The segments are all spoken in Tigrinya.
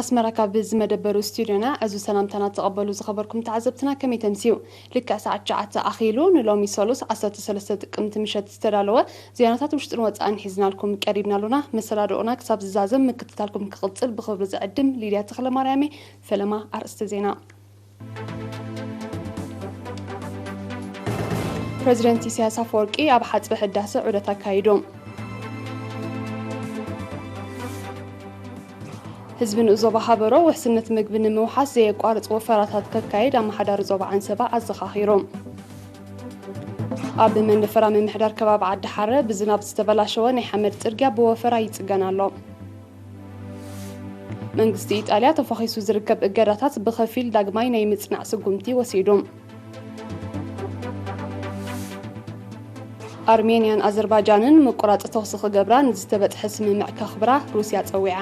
ኣስመራ ካብ ዝመደበሩ ስቱድዮና ዕዙዝ ሰላምታና ተቐበሉ ዝኸበርኩም ተዓዘብትና፣ ከመይ ተምስዩ? ልክዕ ሰዓት ትሽዓተ ኣኺሉ ንሎሚ ሰሉስ ዓሰርተ ሰለስተ ጥቅምቲ ምሸት ዝተዳለወ ዜናታት ውሽጥን ወጻእን ሒዝናልኩም ቀሪብና ኣሎና። መሰናድኦና ክሳብ ዝዛዘም ምክትታልኩም ክቕጽል ብኽብሪ ዝዕድም ሊድያ ተኽለማርያም እየ። ፈለማ ኣርእስተ ዜና። ፕረዚደንት ኢሳያስ ኣፈወርቂ ኣብ ሓጽቢ ሕዳሰ ዑደት ኣካይዱ። ህዝቢ ንኡስ ዞባ ሃበሮ ውሕስነት ምግቢ ንምውሓስ ዘየቋርጽ ወፈራታት ከካይድ ኣመሓዳሪ ዞባ ዓንሰባ ኣዘኻኺሩ። ኣብ መንደፈራ ምምሕዳር ከባቢ ዓዲ ሓረ ብዝናብ ዝተበላሸወ ናይ ሓመድ ጽርግያ ብወፈራ ይጽገን ኣሎ። መንግስቲ ኢጣልያ ተፋኺሱ ዝርከብ እገዳታት ብኸፊል ዳግማይ ናይ ምጽናዕ ስጉምቲ ወሲዱ። ኣርሜንያን ኣዘርባጃንን ምቁራጽ ተኹሲ ክገብራ ንዝተበጽሐ ስምምዕ ከኽብራ ሩስያ ጸዊዓ።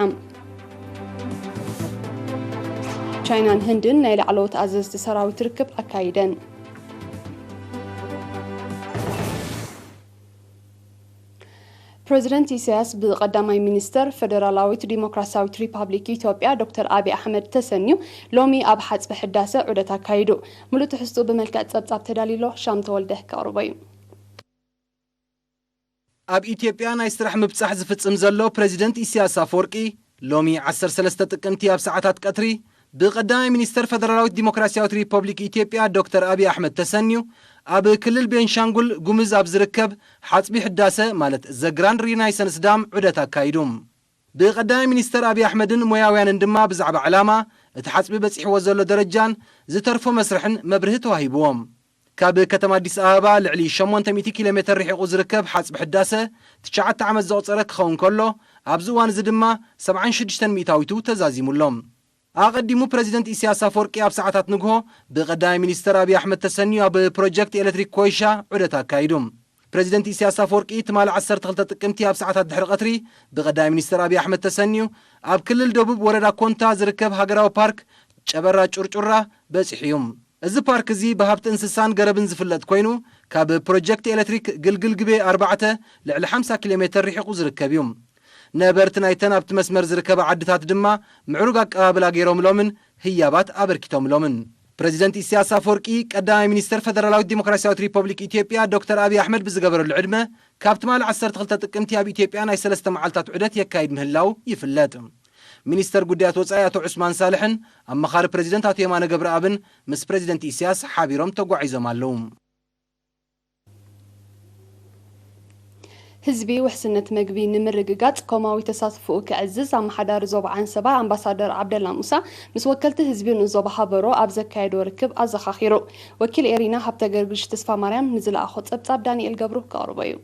ቻይናን ህንድን ናይ ላዕለዎት ኣዘዝቲ ሰራዊት ርክብ ኣካይደን። ፕረዚደንት ኢሳያስ ብቐዳማይ ሚኒስተር ፈደራላዊት ዲሞክራሲያዊት ሪፓብሊክ ኢትዮጵያ ዶክተር ኣቢ ኣሕመድ ተሰንዩ ሎሚ ኣብ ሓጽቢ ሕዳሰ ዑደት ኣካይዱ። ምሉእ ትሕዝትኡ ብመልክዕ ጸብጻብ ተዳልዩሎ፣ ሻም ተወልደ ከቕርቦ እዩ። ኣብ ኢትዮጵያ ናይ ስራሕ ምብጻሕ ዝፍጽም ዘሎ ፕረዚደንት ኢሳያስ ኣፈወርቂ፣ ሎሚ ዓሰርተ ሰለስተ ጥቅምቲ ኣብ ሰዓታት ቀትሪ፣ ብቀዳማይ ሚኒስተር ፈደራላዊት ዲሞክራሲያዊት ሪፐብሊክ ኢትዮጵያ ዶክተር ኣብይ ኣሕመድ ተሰንዩ፣ ኣብ ክልል ቤንሻንጉል ጉምዝ ኣብ ዝርከብ ሓጽቢ ሕዳሰ፣ ማለት ዘ ግራንድ ሪናይሰንስ ዳም፣ ዑደት ኣካይዱ። ብቀዳማይ ሚኒስተር ኣብይ ኣሕመድን ሞያውያንን ድማ ብዛዕባ ዕላማ እቲ ሓጽቢ በጺሕዎ ዘሎ ደረጃን ዝተርፎ መስርሕን መብርሂ ተዋሂብዎም። ካብ ከተማ ኣዲስ ኣበባ ልዕሊ ሸሞንተ ሚእቲ ኪሎ ሜተር ርሒቑ ዝርከብ ሓጽቢ ሕዳሰ ትሽዓተ ዓመት ዘቑጸረ ክኸውን ከሎ፣ ኣብዚ እዋን እዚ ድማ ሰብዓን ሽዱሽተን ሚእታዊቱ ተዛዚሙሎም። ኣቐዲሙ ፕረዚደንት ኢሳያስ ኣፈወርቂ ኣብ ሰዓታት ንግሆ ብቀዳማይ ሚኒስተር ኣብይ ኣሕመድ ተሰንዩ ኣብ ፕሮጀክት ኤሌክትሪክ ኮይሻ ዑደት ኣካይዱ። ፕረዚደንት ኢሳያስ ኣፈወርቂ ትማሊ ዓሰርተ ክልተ ጥቅምቲ ኣብ ሰዓታት ድሕሪ ቀትሪ ብቀዳማይ ሚኒስተር ኣብይ ኣሕመድ ተሰንዩ ኣብ ክልል ደቡብ ወረዳ ኮንታ ዝርከብ ሃገራዊ ፓርክ ጨበራ ጩርጩራ በጺሑ እዩ። እዚ ፓርክ እዚ ብሃብቲ እንስሳን ገረብን ዝፍለጥ ኮይኑ፣ ካብ ፕሮጀክት ኤሌክትሪክ ግልግል ግቤ ኣርባዕተ ልዕሊ ሓምሳ ኪሎ ሜተር ርሒቑ ዝርከብ እዩ። ነበርቲ ናይተን ኣብቲ መስመር ዝርከባ ዓድታት ድማ ምዕሩግ ኣቀባብላ ገይሮምሎምን ህያባት ኣበርኪቶምሎምን። ፕረዚደንት ኢሳያስ ኣፈወርቂ፣ ቀዳማይ ሚኒስተር ፈደራላዊት ዲሞክራሲያዊት ሪፐብሊክ ኢትዮጵያ ዶክተር ኣብይ ኣሕመድ ብዝገበረሉ ዕድመ፣ ካብ ትማሊ ዓሰርተ ክልተ ጥቅምቲ ኣብ ኢትዮጵያ ናይ ሰለስተ መዓልታት ዑደት የካይድ ምህላው ይፍለጥ። ሚኒስተር ጉዳያት ወጻኢ ኣቶ ዑስማን ሳልሕን ኣማኻሪ ፕረዚደንት ኣቶ የማነ ገብረኣብን ምስ ፕረዚደንት ኢሳያስ ሓቢሮም ተጓዒዞም ኣለዉ። ህዝቢ ውሕስነት መግቢ ንምርግጋጽ ኮማዊ ተሳትፎኡ ክዕዝዝ ኣመሓዳሪ ዞባ ዓንሰባ ኣምባሳደር ዓብደላ ሙሳ ምስ ወከልቲ ህዝቢ ንኡስ ዞባ ሃበሮ ኣብ ዘካየዶ ርክብ ኣዘኻኺሩ። ወኪል ኤሪና ሃብተ ገርግሽ ተስፋ ማርያም ንዝለኣኾ ጸብጻብ ዳንኤል ገብሩ ከቕርቦ እዩ።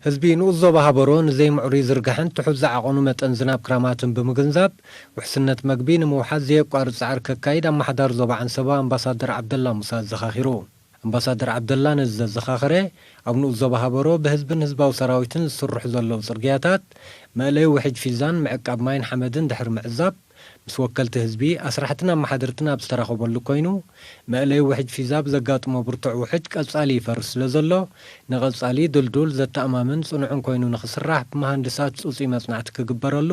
ህዝቢ ንኡስ ዞባ ሃበሮ ንዘይምዕሩይ ዝርጋሕን ትሑት ዝዓቐኑ መጠን ዝናብ ክራማትን ብምግንዛብ፣ ውሕስነት መግቢ ንምውሓስ ዘየቋርጽ ጻዕሪ ከካይድ ኣመሓዳሪ ዞባ ዓንሰባ ኣምባሳደር ዓብደላ ሙሳ ኣዘኻኺሩ። ኣምባሳደር ዓብደላ ነዚ ዘዘኻኸረ፣ ኣብ ንኡስ ዞባ ሃበሮ ብህዝብን ህዝባዊ ሰራዊትን ዝስርሑ ዘለዉ ጽርግያታት፣ መእለዩ ውሕጅ ፊዛን ምዕቃብ ማይን ሓመድን ድሕሪ ምዕዛብ፣ ምስ ወከልቲ ህዝቢ፣ ኣስራሕትን ኣመሓደርትን ኣብ ዝተራኸበሉ ኮይኑ፣ መእለዩ ውሕጅ ፊዛ ብዘጋጥሞ ብርቱዕ ውሕጅ ቀጻሊ ይፈርስ ስለ ዘሎ፣ ንቐጻሊ ድልዱል፣ ዘተኣማምን ጽኑዕን ኮይኑ ንኽስራሕ ብመሃንድሳት ጽጹይ መጽናዕቲ ክግበረሉ፣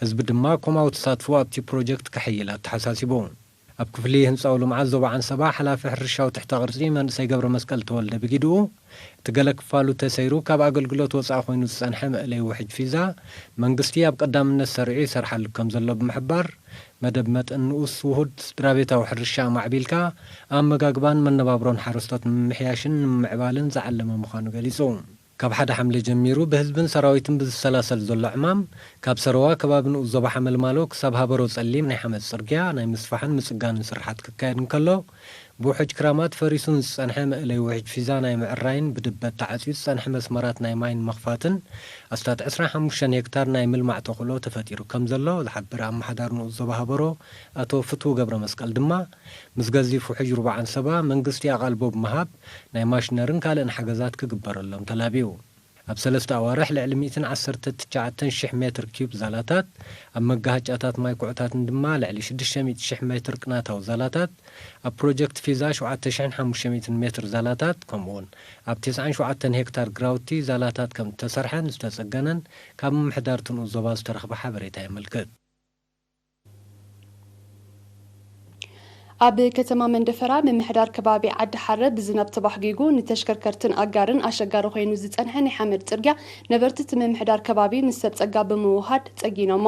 ህዝቢ ድማ ኮማዊ ተሳትፎ ኣብቲ ፕሮጀክት ከሐይል ኣተሓሳሲቡ። ኣብ ክፍሊ ህንጻዊ ልምዓት ዞባ ዓንሰባ ሓላፊ ሕርሻዊ ትሕተ ቅርጺ መንእሰይ ገብረመስቀል ተወልደ ብጊድኡ፣ እቲ ገለ ክፋሉ ተሰይሩ ካብ ኣገልግሎት ወጻኢ ኮይኑ ዝጸንሐ መእለይ ውሕጅ ፊዛ፣ መንግስቲ ኣብ ቀዳምነት ሰሪዑ ይሰርሓሉ ከም ዘሎ ብምሕባር፣ መደብ መጠን ንኡስ ውሁድ ስድራቤታዊ ሕርሻ ኣማዕቢልካ፣ ኣመጋግባን መነባብሮን ሓረስቶት ንምምሕያሽን ንምምዕባልን ዝዓለመ ምዃኑ ገሊጹ። ካብ ሓደ ሓምለ ጀሚሩ ብህዝብን ሰራዊትን ብዝሰላሰል ዘሎ ዕማም፣ ካብ ሰረዋ ከባቢ ንኡስ ዞባ ሓመልማሎ ክሳብ ሃበሮ ጸሊም ናይ ሓመድ ጽርግያ ናይ ምስፋሕን ምጽጋንን ስርሓት ክካየድ እንከሎ፣ ብውሕጅ ክራማት ፈሪሱ ንዝጸንሐ መእለይ ውሕጅ ፊዛ ናይ ምዕራይን ብድበት ተዓጽዩ ዝጸንሐ መስመራት ናይ ማይ ንምኽፋትን ኣስታት ዕስራን ሓሙሽተን ሄክታር ናይ ምልማዕ ተኽእሎ ተፈጢሩ ከም ዘሎ ዝሓበረ ኣመሓዳሪ ንኡስ ዞባ ሃበሮ ኣቶ ፍትዉ ገብረ መስቀል ድማ፣ ምስ ገዚፍ ውሕጅ ሩባ ዓንሰባ መንግስቲ ኣቓልቦ ብምሃብ ናይ ማሽነርን ካልእን ሓገዛት ክግበረሎም ተላብዩ። ኣብ ሰለስተ ኣዋርሕ ልዕሊ ሚእትን ዓሰርተ ትሽዓተን ሽሕ ሜትር ኪዩብ ዛላታት፣ ኣብ መጋሃጫታት ማይ ኩዕታትን ድማ ልዕሊ ሽዱሽተ ሚእቲ ሽሕ ሜትር ቅናታዊ ዛላታት፣ ኣብ ፕሮጀክት ፊዛ ሸውዓተ ሽሕን ሓሙሽተ ሚእትን ሜትር ዛላታት፣ ከምኡውን ኣብ ተስዓን ሸውዓተን ሄክታር ግራውቲ ዛላታት ከም እተሰርሐን ዝተጸገነን ካብ ምምሕዳር እቲ ንኡስ ዞባ ዝተረኽበ ሓበሬታ የመልክት። ኣብ ከተማ መንደፈራ ምምሕዳር ከባቢ ዓዲ ሓረ ብዝናብ ተባሕጊጉ ንተሽከርከርትን ኣጋርን ኣሸጋሪ ኮይኑ ዝጸንሐ ናይ ሓመድ ጽርግያ ነበርቲ እቲ ምምሕዳር ከባቢ ምስ ሰብ ጸጋ ብምውሃድ ጸጊኖሞ።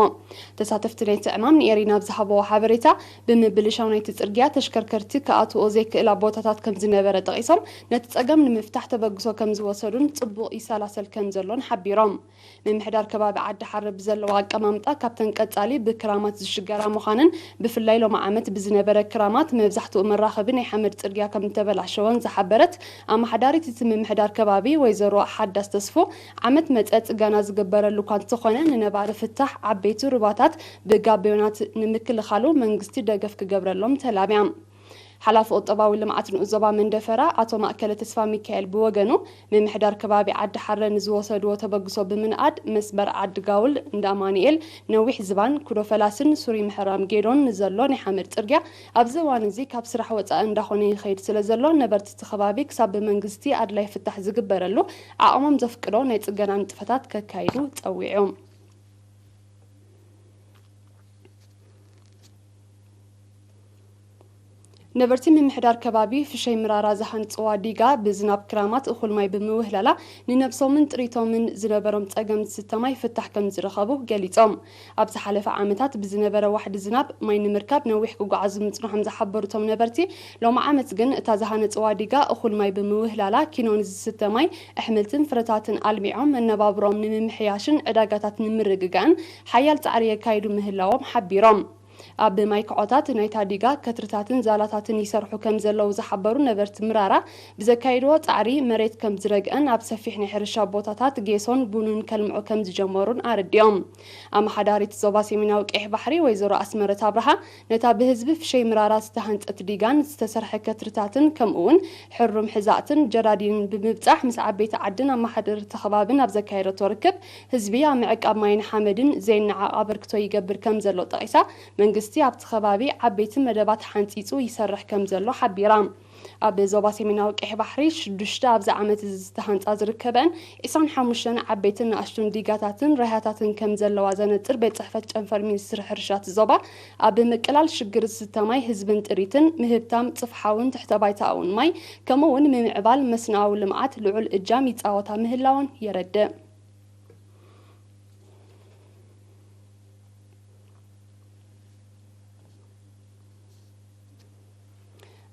ተሳተፍቲ ናይቲ ዕማም ንኤሪና ኣብ ዝሃብዎ ሓበሬታ፣ ብምብልሻው ናይቲ ጽርግያ ተሽከርከርቲ ክኣትዎ ዘይክእላ ቦታታት ከም ዝነበረ ጠቒሶም፣ ነቲ ጸገም ንምፍታሕ ተበግሶ ከም ዝወሰዱን ጽቡቕ ይሰላሰል ከም ዘሎን ሓቢሮም። ምምሕዳር ከባቢ ዓዲ ሓረ ብዘለዎ ኣቀማምጣ ካብተን ቀጻሊ ብክራማት ዝሽገራ ምዃነን፣ ብፍላይ ሎሚ ዓመት ብዝነበረ ክራማት መብዛሕትኡ መራኸቢ ናይ ሓመድ ጽርግያ ከም እተበላሸወን ዝሓበረት ኣመሓዳሪት እቲ ምምሕዳር ከባቢ ወይዘሮ ሓዳስ ተስፉ፣ ዓመት መጸ ጽገና ዝግበረሉ እኳ እንተኾነ ንነባሪ ፍታሕ ዓበይቲ ሩባታት ብጋቢዮናት ንምክልኻሉ መንግስቲ ደገፍ ክገብረሎም ተላብያ። ሓላፊ ቁጠባዊ ልምዓት ንኡስ ዞባ መንደፈራ ኣቶ ማእከለ ተስፋ ሚካኤል ብወገኑ፣ ምምሕዳር ከባቢ ዓዲ ሓረ ንዝወሰድዎ ተበግሶ ብምንኣድ፣ መስመር ዓዲ ጋውል፣ እንዳ ኣማኑኤል፣ ነዊሕ ዝባን፣ ኩዶ ፈላስን ሱሪ ምሕራም ጌዶን ንዘሎ ናይ ሓመድ ጽርግያ ኣብዚ እዋን እዚ ካብ ስራሕ ወጻኢ እንዳኾነ ይኸይድ ስለ ዘሎ፣ ነበርቲ እቲ ከባቢ ክሳብ ብመንግስቲ ኣድላይ ፍታሕ ዝግበረሉ ዓቕሞም ዘፍቅዶ ናይ ጽገና ንጥፈታት ከካይዱ ጸዊዑ። ነበርቲ ምምሕዳር ከባቢ ፍሸይ ምራራ ዝሃንጽዋ ዲጋ ብዝናብ ክራማት እኹል ማይ ብምውህላላ ንነብሶምን ጥሪቶምን ዝነበሮም ጸገም ዝስተ ማይ ፍታሕ ከም ዝረኸቡ ገሊጾም። ኣብ ዝሓለፈ ዓመታት ብዝነበረ ዋሕዲ ዝናብ ማይ ንምርካብ ነዊሕ ክጓዓዙ ምጽንሖም ዝሓበሩ እቶም ነበርቲ፣ ሎሚ ዓመት ግን እታ ዝሃነጽዋ ዲጋ እኹል ማይ ብምውህላላ ኪኖ ንዝስተ ማይ፣ ኣሕምልትን ፍረታትን ኣልሚዖም መነባብሮም ንምምሕያሽን ዕዳጋታት ንምርግጋእን ሓያል ጻዕሪ የካይዱ ምህላዎም ሓቢሮም። ኣብ ማይ ክዖታት ናይታ ዲጋ ከትርታትን ዛላታትን ይሰርሑ ከም ዘለዉ ዝሓበሩ ነበርቲ ምራራ፣ ብዘካይድዎ ጻዕሪ መሬት ከም ዝረግአን ኣብ ሰፊሕ ናይ ሕርሻ ቦታታት ጌሶን ቡንን ከልምዑ ከም ዝጀመሩን ኣረዲኦም። ኣመሓዳሪት ዞባ ሰሜናዊ ቀይሕ ባሕሪ ወይዘሮ ኣስመረት ኣብርሃ፣ ነታ ብህዝቢ ፍሸይ ምራራ ዝተሃንጸት ዲጋን ዝተሰርሐ ከትርታትን ከምኡ እውን ሕሩም ሕዛእትን ጀራዲንን ብምብጻሕ ምስ ዓበይቲ ዓድን ኣመሓደርቲ ከባብን ኣብ ዘካየደቶ ርክብ፣ ህዝቢ ኣብ ምዕቃብ ማይን ሓመድን ዘይነዓቕ ኣበርክቶ ይገብር ከም ዘሎ ጠቒሳ፣ መንግስቲ ኣብቲ ከባቢ ዓበይቲ መደባት ሓንጺጹ ይሰርሕ ከም ዘሎ ሓቢራ። ኣብ ዞባ ሰሜናዊ ቀይሕ ባሕሪ ሽዱሽተ ኣብዚ ዓመት እዚ ዝተሃንጻ ዝርከበን ዒስራን ሓሙሽተን ዓበይትን ንኣሽቱን ዲጋታትን ራህያታትን ከም ዘለዋ ዘነጽር ቤት ጽሕፈት ጨንፈር ሚኒስትሪ ሕርሻ እቲ ዞባ፣ ኣብ ምቅላል ሽግር ዝስተ ማይ ህዝብን ጥሪትን፣ ምህብታም ጽፍሓውን ትሕተ ባይታኣውን ማይ፣ ከምኡ እውን ምምዕባል መስኖኣዊ ልምዓት ልዑል እጃም ይጻወታ ምህላወን የረድእ።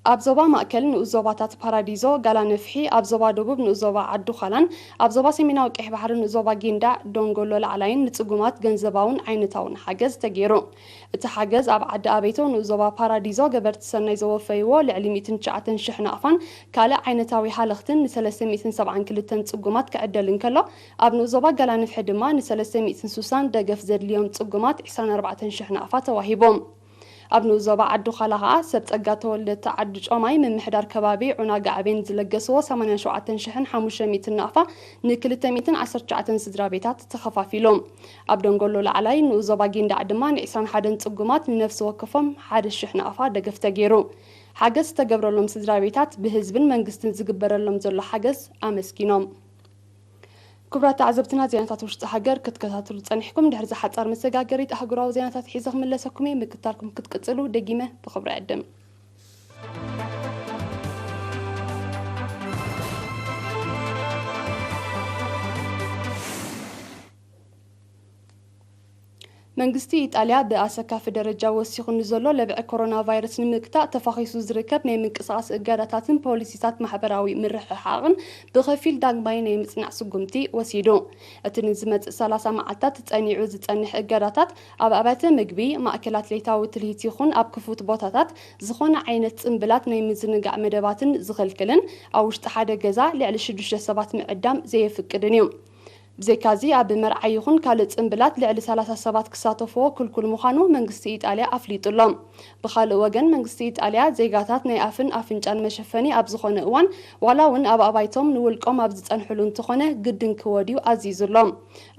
ኣብ ዞባ ማእከል ንኡስ ዞባታት ፓራዲዞ፣ ጋላ ነፍሒ፣ ኣብ ዞባ ደቡብ ንኡስ ዞባ ዓዲ ዃላን ኣብ ዞባ ሰሜናዊ ቀይሕ ባሕሪ ንኡስ ዞባ ጊንዳዕ ዶንጎሎ ላዕላይን ንጽጉማት ገንዘባውን ዓይነታውን ሓገዝ ተገይሩ። እቲ ሓገዝ ኣብ ዓዲ ኣበይቶ ንኡስ ዞባ ፓራዲዞ ገበርቲ ሰናይ ዘወፈይዎ ልዕሊ ሚእትን ትሽዓተን ሽሕ ናቕፋን ካልእ ዓይነታዊ ሃለኽትን ንሰለስተ ሚእትን ሰብዓን ክልተን ጽጉማት ክዕደል እንከሎ፣ ኣብ ንኡስ ዞባ ጋላ ነፍሒ ድማ ንሰለስተ ሚእትን ሱሳን ደገፍ ዘድልዮም ጽጉማት ዒስራን ኣርባዕተን ሽሕ ናቕፋ ተዋሂቦም። ኣብ ንኡስ ዞባ ዓዲ ዃላ ኸኣ ሰብ ጸጋ ተወለድቲ ዓዲ ጮማይ ምምሕዳር ከባቢ ዑና ጋዕቤን ዝለገስዎ ሰማንያን ሸውዓተን ሽሕን ሓሙሽተ ሚእትን ናቕፋ ንክልተ ሚእትን ዓሰርተ ትሽዓተን ስድራ ቤታት ተኸፋፊሉ። ኣብ ደንጎሎ ላዕላይ ንኡስ ዞባ ጊንዳዕ ድማ ንዒስራን ሓደን ጽጉማት ንነፍሲ ወከፎም ሓደ ሽሕ ናቕፋ ደገፍ ተገይሩ። ሓገዝ ዝተገብረሎም ስድራ ቤታት ብህዝብን መንግስትን ዝግበረሎም ዘሎ ሓገዝ ኣመስጊኖም። ክቡራት ተዓዘብትና፣ ዜናታት ውሽጢ ሃገር ክትከታተሉ ጸኒሕኩም። ድሕሪ እዚ ሓጻር መሰጋገሪት ኣህጉራዊ ዜናታት ሒዘ ክምለሰኩም እየ። ምክታልኩም ክትቅጽሉ ደጊመ ብኽብሪ እዕድም። መንግስቲ ኢጣልያ ብኣሰካፊ ደረጃ ወሲኹ ንዘሎ ለብዒ ኮሮና ቫይረስ ንምግታእ ተፋኺሱ ዝርከብ ናይ ምንቅስቓስ እገዳታትን ፖሊሲታት ማሕበራዊ ምርሕሓቕን ብኸፊል ዳግማይ ናይ ምጽናዕ ስጉምቲ ወሲዱ። እቲ ንዝመጽእ ሰላሳ መዓልታት ጸኒዑ ዝጸንሕ እገዳታት ኣብ ኣብያተ ምግቢ፣ ማእከላት ለይታዊ ትልሂት ይኹን ኣብ ክፉት ቦታታት ዝኾነ ዓይነት ጽምብላት ናይ ምዝንጋዕ መደባትን ዝኽልክልን ኣብ ውሽጢ ሓደ ገዛ ልዕሊ ሽዱሽተ ሰባት ምዕዳም ዘየፍቅድን እዩ። ብዘይካዚ ኣብ መርዓ ይኹን ካልእ ጽምብላት ልዕሊ ሰላሳ ሰባት ክሳተፍዎ ክልኩል ምዃኑ መንግስቲ ኢጣልያ ኣፍሊጡ ኣሎ። ብኻልእ ወገን መንግስቲ ኢጣልያ ዜጋታት ናይ ኣፍን ኣፍንጫን መሸፈኒ ኣብ ዝኾነ እዋን ዋላ እውን ኣብ ኣባይቶም ንውልቆም ኣብ ዝጸንሕሉ እንተኾነ ግድን ክወድዩ ኣዚዙ ኣሎ።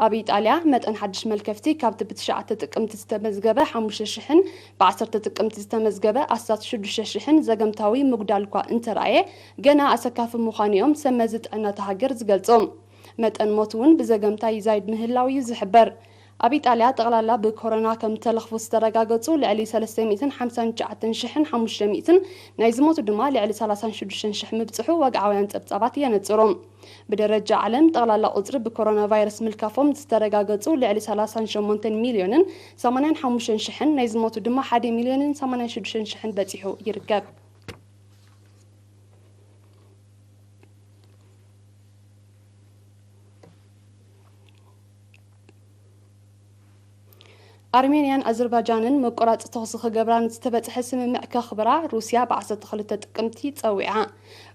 ኣብ ኢጣልያ መጠን ሓድሽ መልከፍቲ ካብቲ ብትሽዓተ ጥቅምቲ ዝተመዝገበ ሓሙሽተ ሽሕን ብዓሰርተ ጥቅምቲ ዝተመዝገበ ኣስታት ሽዱሽተ ሽሕን ዘገምታዊ ምጉዳል እኳ እንተረኣየ ገና ኣሰካፊ ምዃኑ እዮም ሰብ መዚ ጥዕና እታ ሃገር ዝገልጹ። መጠን ሞት እውን ብዘገምታ ይዛይድ ምህላው እዩ ዝሕበር። ኣብ ኢጣልያ ጠቕላላ ብኮሮና ከም ተለኽፉ ዝተረጋገጹ ልዕሊ ሰለስተ ሚእትን ሓምሳን ትሽዓተን ሽሕን ሓሙሽተ ሚእትን፣ ናይ ዝሞቱ ድማ ልዕሊ ሰላሳን ሽዱሽተን ሽሕ ምብጽሑ ወግዓውያን ጸብጻባት የነጽሩ። ብደረጃ ዓለም ጠቕላላ ቁጽሪ ብኮሮና ቫይረስ ምልካፎም ዝተረጋገጹ ልዕሊ ሰላሳን ሸሞንተን ሚልዮንን ሰማንያን ሓሙሽተን ሽሕን፣ ናይ ዝሞቱ ድማ ሓደ ሚልዮንን ሰማንያን ሽዱሽተን ሽሕን በጺሑ ይርከብ። ኣርሜንያን ኣዘርባጃንን መቆራጽ ተኹሲ ክገብራ ንዝተበጽሐ ስምምዕ ከኽብራ ሩስያ ብ ዓሰርተ ክልተ ጥቅምቲ ጸዊዓ።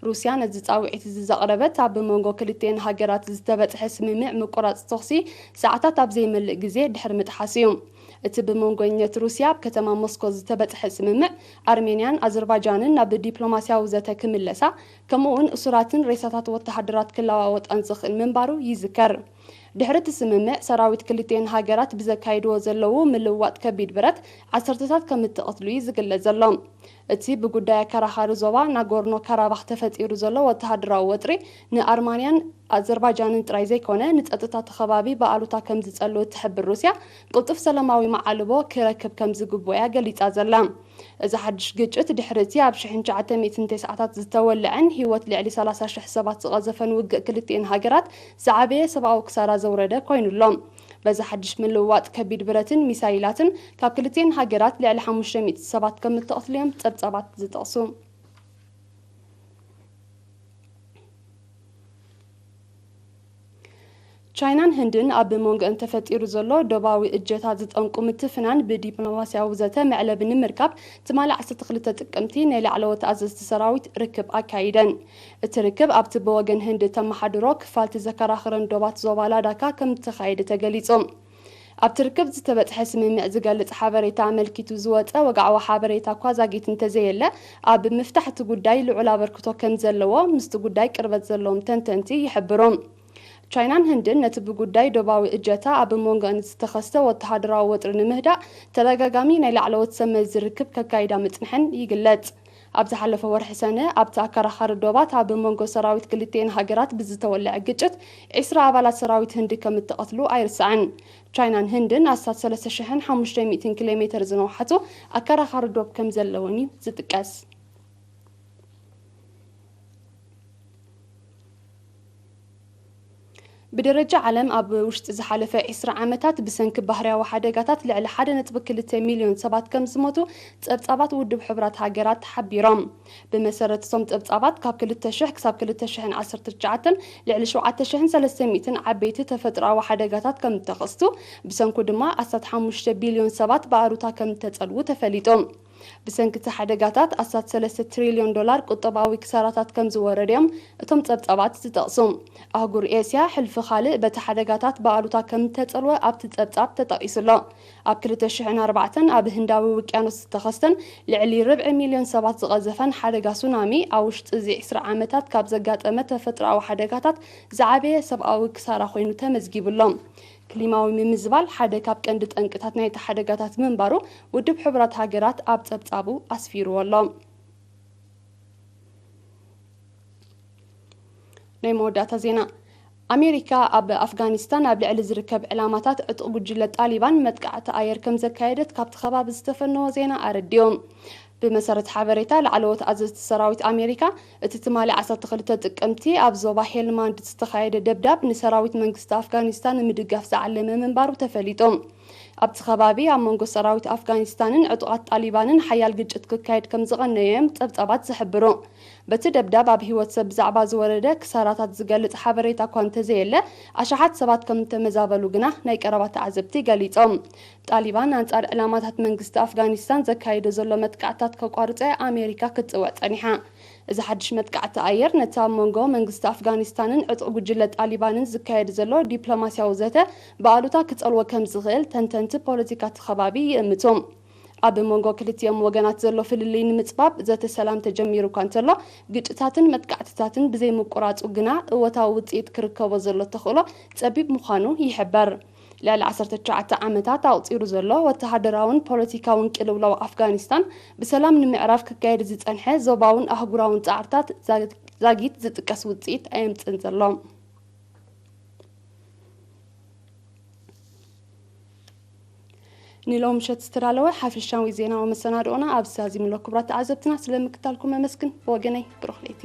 ሩስያ ነዚ ጻውዒት እዚ ዘቕረበት ኣብ መንጎ ክልቲኤን ሃገራት ዝተበጽሐ ስምምዕ ምቁራጽ ተኹሲ ሰዓታት ኣብ ዘይመልእ ግዜ ድሕሪ ምጥሓስ እዩ። እቲ ብመንጎኛት ሩስያ ኣብ ከተማ ሞስኮ ዝተበጽሐ ስምምዕ፣ ኣርሜንያን ኣዘርባጃንን ናብ ዲፕሎማስያዊ ዘተ ክምለሳ፣ ከምኡ'ውን እሱራትን ሬሳታት ወተሃደራት ክለዋወጣን ዘኽእል ምንባሩ ይዝከር። ድሕሪ እቲ ስምምዕ፣ ሰራዊት ክልቲኤን ሃገራት ብዘካይድዎ ዘለዉ ምልውዋጥ ከቢድ ብረት ዓሰርተታት ከም እትቐትሉ እዩ ዝግለጽ ዘሎ። እቲ ብጉዳይ ኣከራኻሪ ዞባ ናጎርኖ ካራባኽ ተፈጢሩ ዘሎ ወተሃደራዊ ወጥሪ፣ ንኣርማንያን ኣዘርባጃንን ጥራይ ዘይኮነ፣ ንጸጥታ እቲ ከባቢ ብኣሉታ ከም ዝጸልው እትሕብር ሩስያ፣ ቅልጡፍ ሰላማዊ መዓልቦ ክረክብ ከም ዝግብኦ እያ ገሊጻ ዘላ። እዚ ሓድሽ ግጭት፣ ድሕሪ እቲ ኣብ ሽሕን ትሽዓተ ሚእትን ተስዓታት ዝተወልዐን ህይወት ልዕሊ ሰላሳ ሽሕ ሰባት ዝቐዘፈን ውግእ ክልቲኤን ሃገራት፣ ዝዓበየ ሰብኣዊ ክሳራ ዘውረደ ኮይኑ ኣሎ። በዚ ሓድሽ ምልውዋጥ ከቢድ ብረትን ሚሳይላትን፣ ካብ ክልቲኤን ሃገራት ልዕሊ ሓሙሽተ ሚእቲ ሰባት ከም እተቐትሉ እዮም ጸብጻባት ዝጠቕሱ። ቻይናን ህንድን ኣብ መንጎአን ተፈጢሩ ዘሎ ዶባዊ እጀታ ዝጠንቁ ምትፍናን ብዲፕሎማስያዊ ዘተ መዕለቢ ንምርካብ ትማሊ ዓሰርተ ክልተ ጥቅምቲ ናይ ላዕለዎት ኣዘዝቲ ሰራዊት ርክብ ኣካይደን። እቲ ርክብ ኣብቲ ብወገን ህንዲ ተመሓድሮ ክፋልቲ ዘከራኽረን ዶባት ዞባ ላዳካ ከም እተኻየደ ተገሊጹ። ኣብቲ ርክብ ዝተበጽሐ ስምምዕ ዝገልጽ ሓበሬታ ኣመልኪቱ ዝወጸ ወግዓዊ ሓበሬታ እኳ ዛጊት እንተዘየለ፣ ኣብ ምፍታሕ እቲ ጉዳይ ልዑል ኣበርክቶ ከም ዘለዎ ምስቲ ጉዳይ ቅርበት ዘለዎም ተንተንቲ ይሕብሩ። ቻይናን ህንድን ነቲ ብጉዳይ ዶባዊ እጀታ ኣብ መንጎአን ዝተኸስተ ወተሃደራዊ ወጥሪ ንምህዳእ ተደጋጋሚ ናይ ላዕለዎት ሰብ መዚ ርክብ ከካይዳ ምጽንሐን ይግለጽ። ኣብ ዝሓለፈ ወርሒ ሰነ ኣብቲ ኣከራኻሪ ዶባት ኣብ መንጎ ሰራዊት ክልቲኤን ሃገራት ብዝተወልዐ ግጭት ዒስራ ኣባላት ሰራዊት ህንዲ ከም እተቐትሉ ኣይርሳዕን። ቻይናን ህንድን ኣስታት ሰለስተ ሽሕን ሓሙሽተ ሚእትን ኪሎ ሜተር ዝነውሓቱ ኣከራኻሪ ዶብ ከም ዘለወን እዩ ዝጥቀስ። ብደረጃ ዓለም ኣብ ውሽጢ ዝሓለፈ ዒስራ ዓመታት ብሰንኪ ባህርያዊ ሓደጋታት ልዕሊ ሓደ ነጥቢ ክልተ ሚልዮን ሰባት ከም ዝሞቱ ጸብጻባት ውድብ ሕቡራት ሃገራት ሓቢሮም። ብመሰረት እቶም ጸብጻባት ካብ ክልተ ሽሕ ክሳብ ክልተ ሽሕን ዓሰርተ ትሽዓተን ልዕሊ ሸውዓተ ሽሕን ሰለስተ ሚእትን ዓበይቲ ተፈጥሮኣዊ ሓደጋታት ከም እተኸስቱ፣ ብሰንኩ ድማ ኣስታት ሓሙሽተ ቢልዮን ሰባት ብኣሉታ ከም እተጸልዉ ተፈሊጡ። ብሰንኪ እቲ ሓደጋታት ኣስታት ሰለስተ ትሪልዮን ዶላር ቁጠባዊ ክሳራታት ከም ዝወረደ እዮም እቶም ጸብጻባት ዝጠቕሱ። ኣህጉር ኤስያ ሕልፊ ካልእ በቲ ሓደጋታት ብኣሉታ ከም እተጸልወ ኣብቲ ጸብጻብ ተጠቒሱ ኣሎ። ኣብ ክልተ ሽሕን ኣርባዕተን ኣብ ህንዳዊ ውቅያኖስ ዝተኸስተን ልዕሊ ርብዒ ሚልዮን ሰባት ዝቐዘፈን ሓደጋ ሱናሚ፣ ኣብ ውሽጢ እዚ ዒስራ ዓመታት ካብ ዘጋጠመ ተፈጥሮኣዊ ሓደጋታት ዝዓበየ ሰብኣዊ ክሳራ ኮይኑ ተመዝጊቡ ኣሎ። ክሊማዊ ምምዝባል ሓደ ካብ ቀንዲ ጠንቅታት ናይቲ ሓደጋታት ምንባሩ ውድብ ሕቡራት ሃገራት ኣብ ጸብጻቡ ኣስፊርዎ ኣሎ። ናይ መወዳእታ ዜና። ኣሜሪካ ኣብ ኣፍጋኒስታን ኣብ ልዕሊ ዝርከብ ዕላማታት ዕጡቕ ጉጅለ ጣሊባን መጥቃዕቲ ኣየር ከም ዘካየደት ካብቲ ከባቢ ዝተፈነወ ዜና ኣረዲኡ። ብመሰረት ሓበሬታ ላዕለዎት ኣዘዝቲ ሰራዊት ኣሜሪካ፣ እቲ ትማሊ ዓሰርተ ክልተ ጥቅምቲ ኣብ ዞባ ሄልማንድ ዝተኻየደ ደብዳብ ንሰራዊት መንግስቲ ኣፍጋኒስታን ንምድጋፍ ዝዓለመ ምንባሩ ተፈሊጡ። ኣብቲ ከባቢ ኣብ መንጎ ሰራዊት ኣፍጋኒስታንን ዕጡቓት ጣሊባንን ሓያል ግጭት ክካየድ ከም ዝቐነየ እዮም ጸብጻባት ዝሕብሩ። በቲ ደብዳብ ኣብ ህይወት ሰብ ብዛዕባ ዝወረደ ክሳራታት ዝገልጽ ሓበሬታ እኳ እንተዘየለ፣ ኣሽሓት ሰባት ከም እተመዛበሉ ግና ናይ ቀረባ ተዓዘብቲ ገሊጾም። ጣሊባን ኣንጻር ዕላማታት መንግስቲ ኣፍጋኒስታን ዘካይዶ ዘሎ መጥቃዕታት ከቋርጾ ኣሜሪካ ክትጽውዕ ጸኒሓ። እዚ ሓድሽ መጥቃዕቲ ኣየር ነቲ ኣብ መንጎ መንግስቲ ኣፍጋኒስታንን ዕጡቕ ጉጅለ ጣሊባንን ዝካየድ ዘሎ ዲፕሎማስያዊ ዘተ ብኣሉታ ክጸልዎ ከም ዝኽእል ተንተንቲ ፖለቲካ እቲ ከባቢ ይእምቱ። ኣብ መንጎ ክልቲኦም ወገናት ዘሎ ፍልልይ ንምጽባብ ዘተ ሰላም ተጀሚሩ እኳ እንተሎ፣ ግጭታትን መጥቃዕትታትን ብዘይምቁራጹ ግና እወታዊ ውጽኢት ክርከቦ ዘሎ ተኽእሎ ጸቢብ ምዃኑ ይሕበር። ልዕሊ ዓሰርተ ትሽዓተ ዓመታት ኣቑጺሩ ዘሎ ወተሃደራውን ፖለቲካውን ቅልውላው ኣፍጋኒስታን ብሰላም ንምዕራፍ ክካየድ ዝጸንሐ ዞባውን ኣህጉራውን ጻዕርታት ዛጊት ዝጥቀስ ውጽኢት ኣየምጽእን ዘሎ። ንሎም ምሸት ዝተዳለወ ሓፈሻዊ ዜናዊ መሰናድኦና ኣብዚ ዛዚምሎ። ክቡራት ተዓዘብትና፣ ስለ ምክታልኩም ኣመስግን። ብወገነይ ብሩኽ ለይቲ።